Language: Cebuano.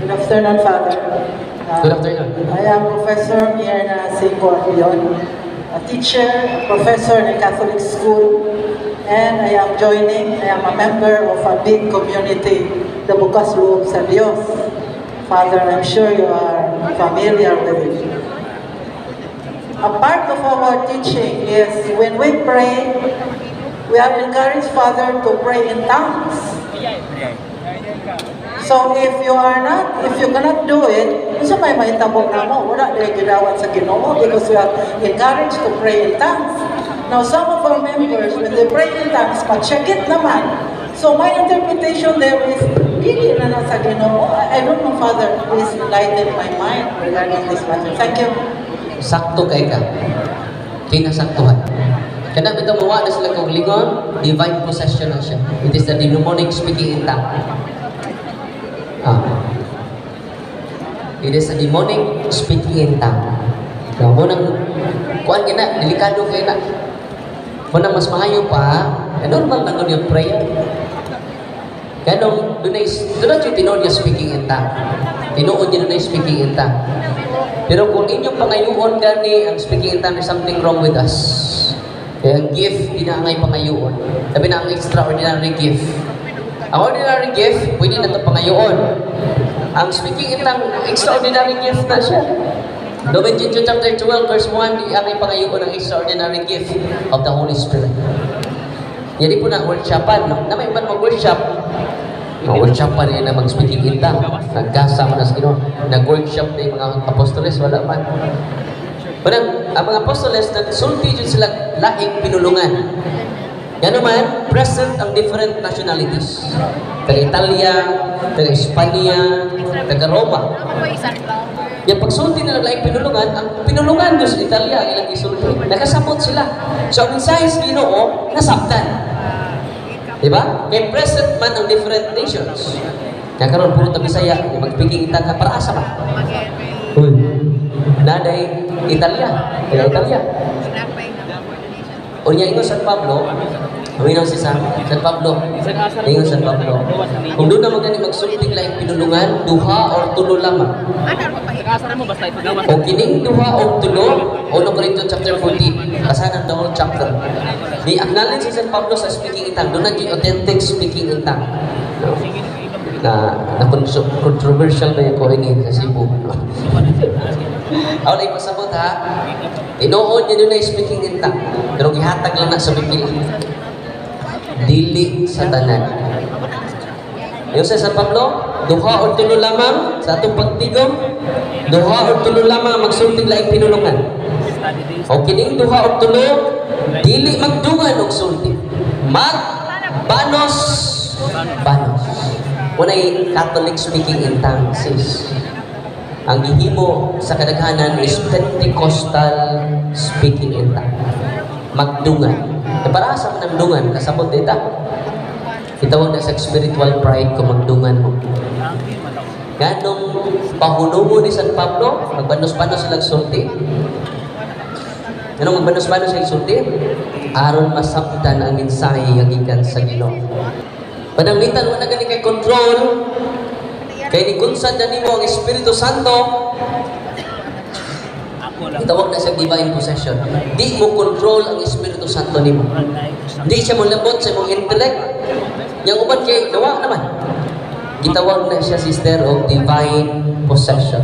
Good afternoon, Father. Good afternoon. I am Professor Mirna Cinco Arbion, a teacher, a professor in a Catholic school, and I am joining, I am a member of a big community, the Bukas Loob sa Dios. Father, I'm sure you are familiar with it. A part of our teaching is when we pray, we are encouraged, Father, to pray in tongues. So if you are not, if you cannot do it, unsa may mahitabo namo? Wala diay gidawat sa Ginoo because we are encouraged to pray in tongues. Now some of our members, when they pray in tongues, mag-check naman. So my interpretation there is, dili na na sa Ginoo. I don't know, Father, please enlighten my mind regarding this matter. Thank you. Sakto kay ka. Kinasaktuhan. Kana bitaw mawa na sila kog lingon, divine possession na siya. It is the demonic speaking in tongue. Ah. It is a demonic speaking in tongue. Kaya mo nang kuan gina, delikado kay na. Mo nang mas maayo pa, eh, normal na gud yung prayer. Ganong dunay dunay yung tinuod nga speaking in tongue. Tinuod yun dunay speaking in tongue. Pero kung inyong pangayuon gani ang speaking in tongue, there's something wrong with us. Kaya ang gift, di na angay pangayuon. Sabi na ang extraordinary gift. Ang ordinary gift, pwede na ito pangayuon. Ang speaking in tongue, extraordinary gift na siya. Romans chapter 12 verse 1, di angay pangayuon ang extraordinary gift of the Holy Spirit. Jadi po na workshopan, no? Na may man mag-workshop, mag-workshop pa rin na mag-speaking in tongue. Nagkasa mo na sa Ginoo. Nag-workshop na yung mga apostoles, wala man. Parang, ang mga apostoles, nagsulti dyan sila laing pinulungan. Yan naman, present ang different nationalities. Taga Italia, taga Espanya, taga Roma. Yung pagsulti nila laing pinulungan, ang pinulungan doon sa Italia, ang ilang gisulti. Nakasabot sila. So, ang mensahe sa Ginoo, nasabtan. Diba? Kay present man ang different nations. Kaya karon puro ta Bisaya, mag-speaking in tongue ka para asa ba? Uy. Naday Italia, taga Italia. Unya ingon San Pablo, Uminaw si San Pablo. Ingon San Pablo. Kung doon naman gani magsultig laing pinulungan, duha or tulo lamang. O kining duha o tulo, 1 Corinthians chapter 14, basahan ang the whole chapter. Ni acknowledge si San Pablo sa speaking in tongue. Doon na yung authentic speaking in tongue. No? Na controversial na yung ko ini sa Cebu. No? Ako na ipasabot ha. Tinuod niya doon na speaking in tongue. Pero gihatag lang na sa pipila. Dili sa tanan. Yung sa San Pablo, duha o tulo lamang sa atong pagtigom, duha o tulo lamang ang magsultig laing pinulungan. O kining duha o tulo, dili magdungan og sulti. Mag banos banos. Unay Catholic speaking in tongues sis. Ang gihimo sa kadaghanan is Pentecostal speaking in tongues. Magdungan. E para sa man ang dungan, kasabot dita. Itawag na sa spiritual pride kung magdungan mo. Ganong pahunungo ni San Pablo, magbanos-banos sila sulti. Ganong magbanos-banos sila sulti, aron masabtan ang mensahe nga gikan sa Ginoo. Pananglitan wala gani kay control, kay ni kunsad na nimo ang Espiritu Santo, itawag na siya divine possession. Di mo control ang Espiritu Santo nimo. Di siya mo labot sa imong intellect. Yang uban kay nawa naman. Gitawag na siya, sister, og divine possession.